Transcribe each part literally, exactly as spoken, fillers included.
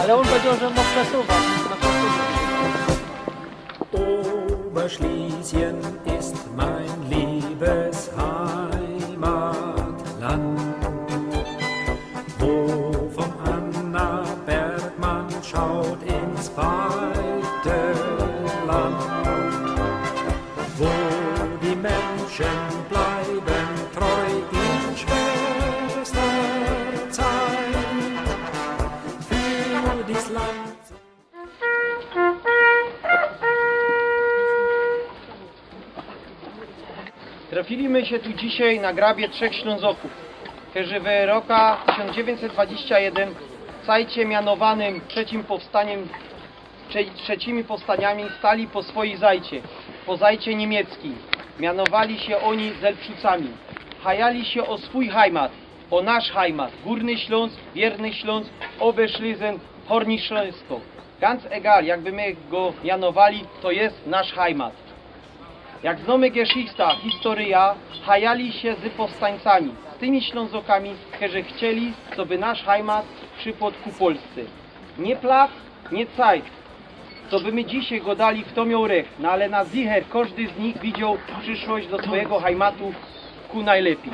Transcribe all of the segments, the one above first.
Ale on powiedział, że mógł przesuwać. Na przesuwaniu. Oberschlesien ist mein liebes Heimatland, wo vom Annaberg man schaut ins weite Land, wo die Menschen bleiben treu in Schwesterzeiten für dies Land. Trafili my sie tu dzisiej na grabie trzech Ślōnzokōw, kerzy w rokach tysiōnc dziewiyńćset dwadzieścia jedyn w Zajcie mianowanym trzecim powstaniym, trze-, trzecimi powstaniami stali po swojij Zajcie, po Zajcie niymieckim. Mianowali sie ôni Zelpszucami. Hajali sie ô swōj Heimat, ô nasz Heimat, Gōrny Ślōnsk, Wierny Ślōnsk, Oberschlesien, Hornische Schlesien. Ganz egal, jakby my go mianowali, to je nasz Heimat. Jak znōmy Geschichta, historyjŏ, hajali sie z powstańcami, z tymi Ślōnzokami, kerzy chcieli, coby nasz Heimat przipŏd ku Polsce. Niy plac, niy Zajt, coby my dzisiej godali, fto mioł rech, no ale na zicher kożdy z nich widzioł prziszłość do swojigo Heimatu ku nojlepij.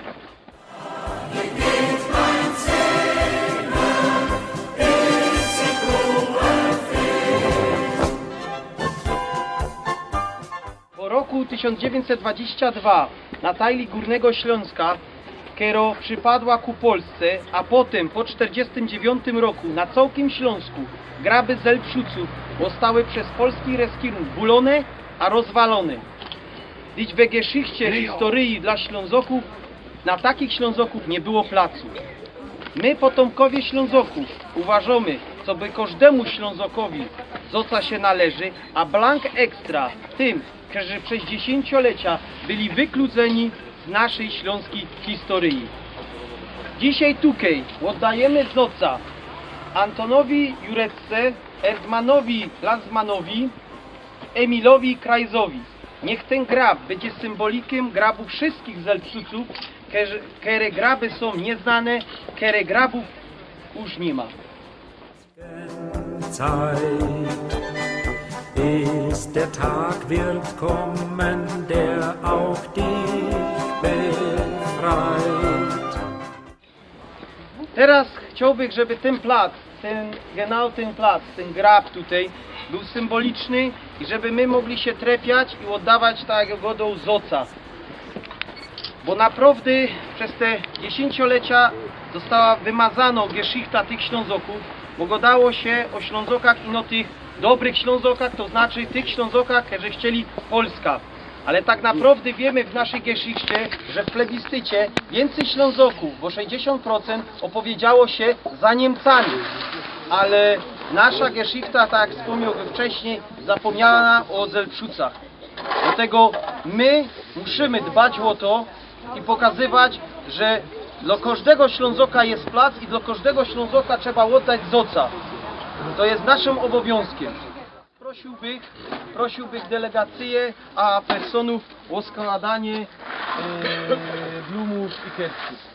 Po roku tysiōnc dziewiyńćset dwadzieścia dwa na tajli Gōrnego Ślōnska, kerŏ przipadła ku Polsce, a potym po czterdziestym dziewiōntym roku na cołkim Ślōnsku graby Zelpszucōw ôstały bez polski reskirun bulōne a rozwalōne. Dyć we Geschichcie, historyji dlŏ Ślōnzokōw na takich Ślōnzokōw niy było placu. My, potōmkowie Ślōnzokōw, uważōmy, coby kożdymu Ślōnzokowi Zoca sie należy, a blank ekstra tym, kerzy bez dziesiynciolecia byli wykludzyni z naszyj ślōnskij historyji. Dzisiej tukej ôddajymy Zoca Antonowi Jurecce, Erdmanowi Lanzmanowi, Emilowi Krajzowi. Niych tyn grab bydzie symbolikiym grabu wszyskich Zelpszucōw, kere, kere graby sōm niyznane, kere grabōw już niy ma. Zeit ist der Tag wird kommen, der auch dich befreit. Teroz chciołbych, żeby tyn plac, tyn, genau tyn plac, tyn grab tukej bōł symboliczny i żeby my mogli sie trepiać i ôddawać, tak jak godoł, Zoca. Bo naprŏwdy bez te dziesiynciolecia została wymazanŏ Geschichta tych Ślōnzokōw, bo godało sie ô Ślōnzokach ino tych dobrych Ślōnzokach, to znaczy tych Ślōnzokach, kerzy chcieli Polska. Ale tak naprŏwdy wiymy w naszyj Geschichcie, że w plebiscycie wiyncyj Ślōnzokōw, bo sześćdziesiōnt procynt, ôpowiedziało sie za Niymcami. Ale nasza Geschichta, tak jak spōmniał wcześnij, zapōmniała ô Zelpszucach. Dlatego my musimy dbać ô to i pokazywać, że dlŏ kożdego Ślōnzoka je plac i dlŏ kożdego Ślōnzoka trzeba ôddać Zoca. To je naszym ôbowiōnzkiym. Prosiłbych, prosiłbych delegacyje, a personōw ô składanie, e, blumōw i kwiatków.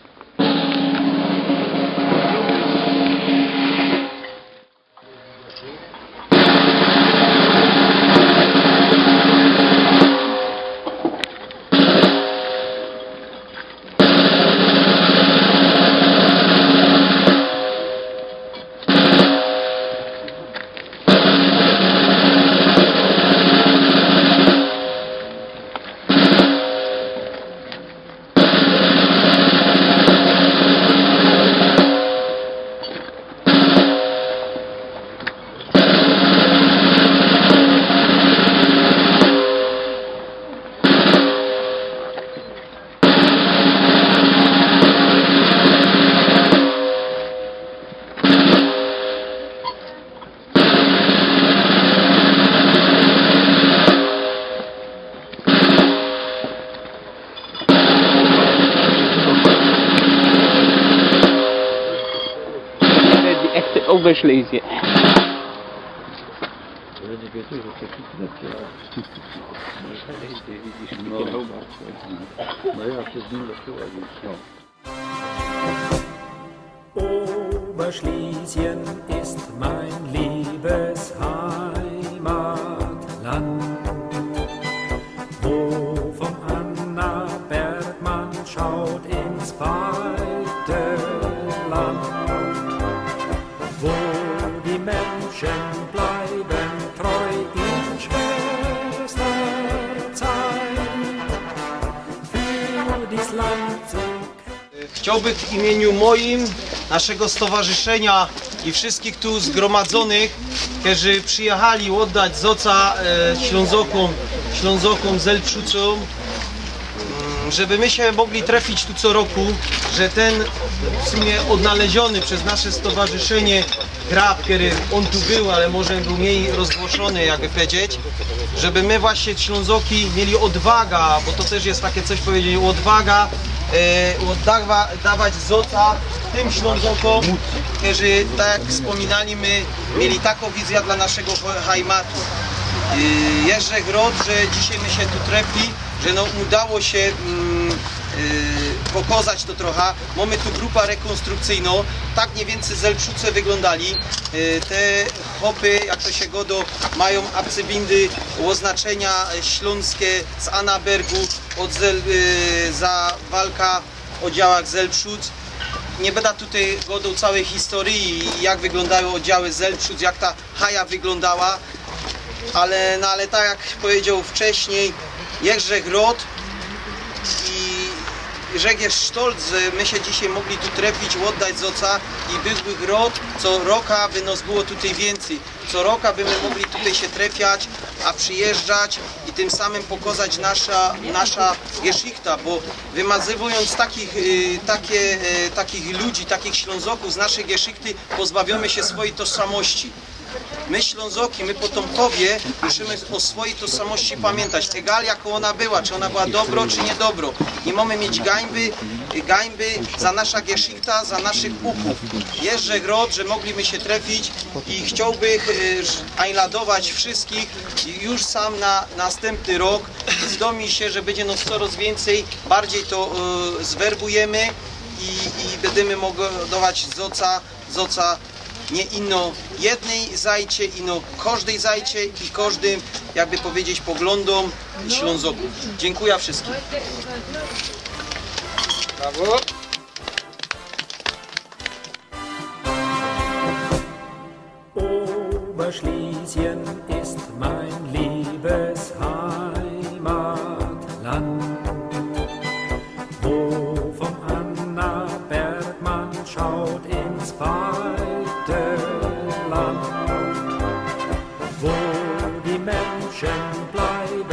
Echte Oberschlesien. No, no ja się z nim leczyłem już. Oberschlesien ist mein liebes Heimatland, wo von Anna Bergmann schaut ins weite Land, wo die Menschen bleiben treu in schwerster Zeit, für dies Land zu Chciałbym w imieniu moim, naszego stowarzyszenia i wszystkich tu zgromadzonych, którzy przyjechali oddać zoca e, Ślązokom, Ślązokom z Zelpszucą, mm, żeby my się mogli trafić tu co roku, że ten w sumie odnaleziony przez nasze stowarzyszenie grab, który on tu był, ale może był mniej rozgłoszony, jakby powiedzieć, żeby my właśnie Ślązoki mieli odwaga, bo to też jest takie coś powiedzieć, odwaga e, oddawa, dawać zoca tym Ślązokom, którzy, tak jak wspominali, my mieli taką wizję dla naszego he- Heimatu. E, Jeżdżę Grot, że dzisiaj my się tu trefi, że no, udało się mm, e, pokazać to trochę. Mamy tu grupę rekonstrukcyjną, tak mniej więcej Zelpszuce wyglądali. E, te chopy, jak to się godo, mają arcybindy, oznaczenia śląskie z Anabergu od Zel, e, za walka o działach Zelpszuc. Nie będę tutaj godał całej historii, jak wyglądały oddziały Zelpszuc, jak ta haja wyglądała, ale, no, ale tak jak powiedział wcześniej, Jeżdżech Rot i Żegierz Sztolc, że my się dzisiaj mogli tu trefić, oddać zoca i byłbych rot, co roka by nas było tutaj więcej. Co roka by my mogli tutaj się trefiać, a przyjeżdżać i tym samym pokazać nasza, nasza geschichta, bo wymazywając takich, y, takie, e, takich ludzi, takich Ślązoków z naszej geschichty, pozbawiamy się swojej tożsamości. My Ślązoki, my potomkowie musimy o swojej tożsamości pamiętać, egal jaką ona była, czy ona była dobro, czy niedobro. Nie mamy mieć gańby, gańby za nasza geschichta, za naszych uchów. Jeżdżech rot, że mogliśmy się trefić i chciałbym e, einladować wszystkich już sam na następny rok. Zdaje mi się, że będzie nas coraz więcej, bardziej to e, zwerbujemy i, i będziemy mogli dawać zoca, zoca nie ino jednej zajcie, ino kożdej zajcie i kożdym, jakby powiedzieć, poglądom Ślązoków. Dziękuję wszystkim. Brawo. Oberschlesien ist mein liebes Heimatland, wo von Anna Bergmann schaut ins weite Land, wo die Menschen bleiben